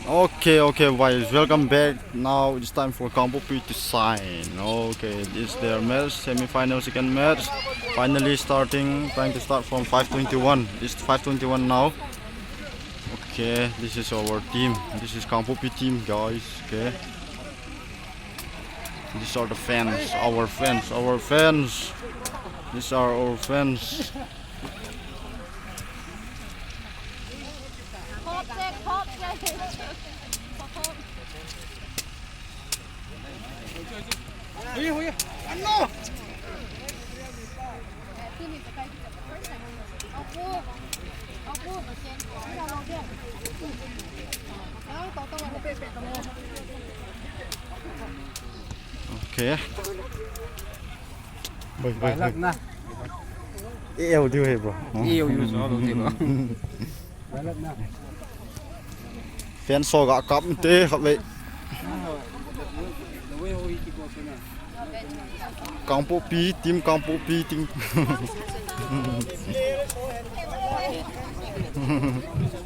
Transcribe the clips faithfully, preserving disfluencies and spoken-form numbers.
Okay, okay, guys, welcome back. Now it's time for Kangpokpi to shine. Okay, this is their match, semi-final, second match. Finally starting, trying to start from five twenty-one. It's five twenty-one now. Okay, this is our team. This is Kangpokpi team, guys. Okay. These are the fans, our fans, our fans. These are our fans. Okay. Bai, bai, bai. Bai lak na. E L diu he, bro. E L diu so, bro. Fan so ga kap te khat ve. Kangpokpi, team Kangpokpi, team.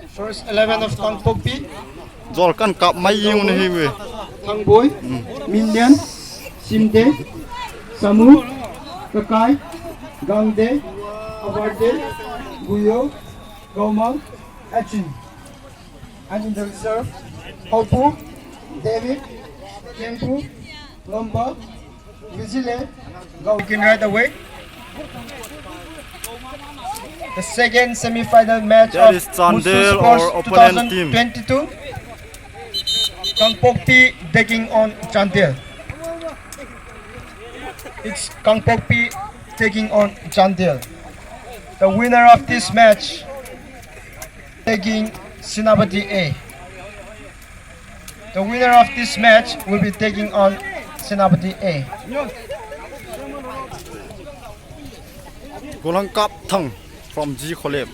First eleven of Kangpokpi. Jol kan kap mai jing u na hi ve. Thangboi, Minlian, Simde, Samu, Kakai, Gangde, Abarde, Guyo, Gaumang, Achin. And in the reserve, Hopu, David, Kempu, Lomba, Vigile, Gaukin right away. The second semi-final match of Musu Sports twenty twenty-two. Kangpokpi taking on Chandel. It's Kangpokpi taking on Chandel. The winner of this match taking Senapati A. The winner of this match will be taking on Senapati A. Golhang Kap Thang from G Kholep.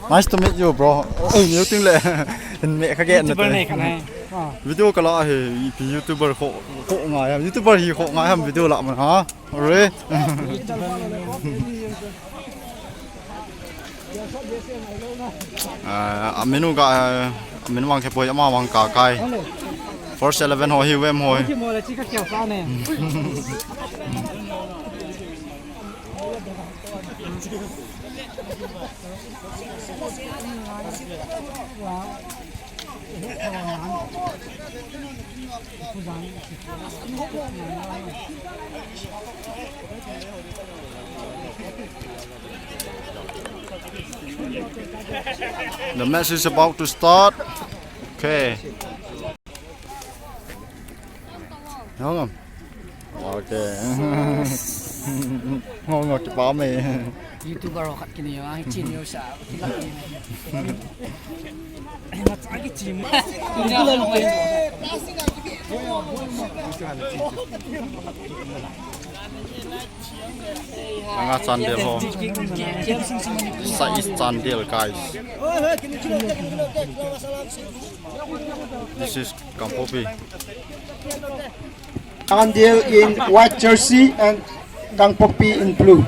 Nice to meet you, bro. Ei, new thing le. Hin me kha ge na te. Video kala he, ipi YouTuber kho, kho ngai ham. YouTuber hi kho ngai ham video la man ha. Re. Ah, aminu ga, ah, aminu wang khe poi, ama wang ka kai. First eleven ho hi vem hoi. The match is about to start. Okay. Ngom. Okay. Ngom, ngom, kipa me. YouTuber ho khat kini yo, ang chin yo sa. Kilak ni. Machagi chim. Anga Chandel ho. Sa is Chandel, guys. This is Kangpokpi. Chandel in white jersey and Kangpokpi in blue.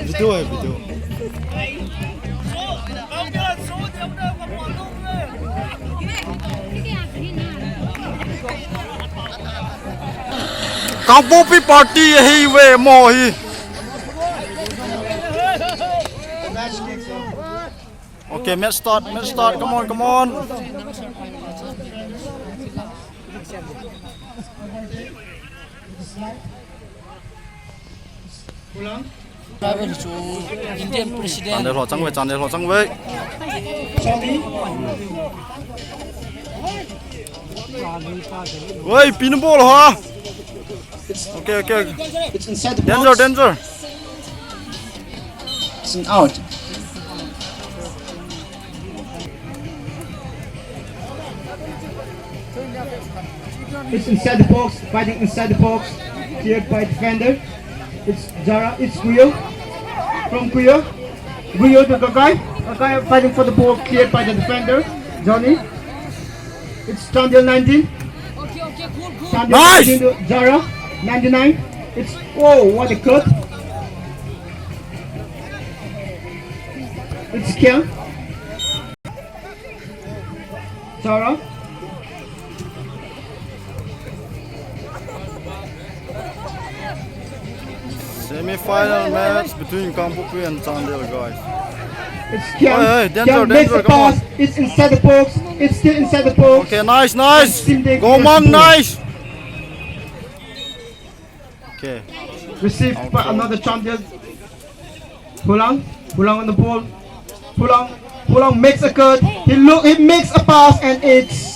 Video hai, video. Kangpokpi party ahi ve mo hi. Okay, match start, match start. Come on, come on. Indian president. Chandel ho chang ve, Chandel ho chang ve. Wei, pin ball ho. Okay, okay. Danger, danger. Out. It's inside the box, fighting inside the box, cleared by defender. It's Jara, it's Guyo. From Guyo. Guyo to Gagai. Gagai fighting for the ball, cleared by the defender. Johnny. It's Chandel nineteen. Chandel Nice! nineteen to Jara. ninety-nine. It's, oh, what a cut. It's Kian. Jara. Semi-final match between Kangpokpi and Chandel, guys. It's Kian. Hey, hey, danger, Kian makes danger, the come on. Pass. It's inside the box. It's still inside the box. Okay, nice, nice. Simde Go, gets Mang, the ball. Nice. Okay. Received by Okay. another Chandel. Pulang. Pulang on the ball. Pulang. Pulang makes a cut. He look. He makes a pass, and it's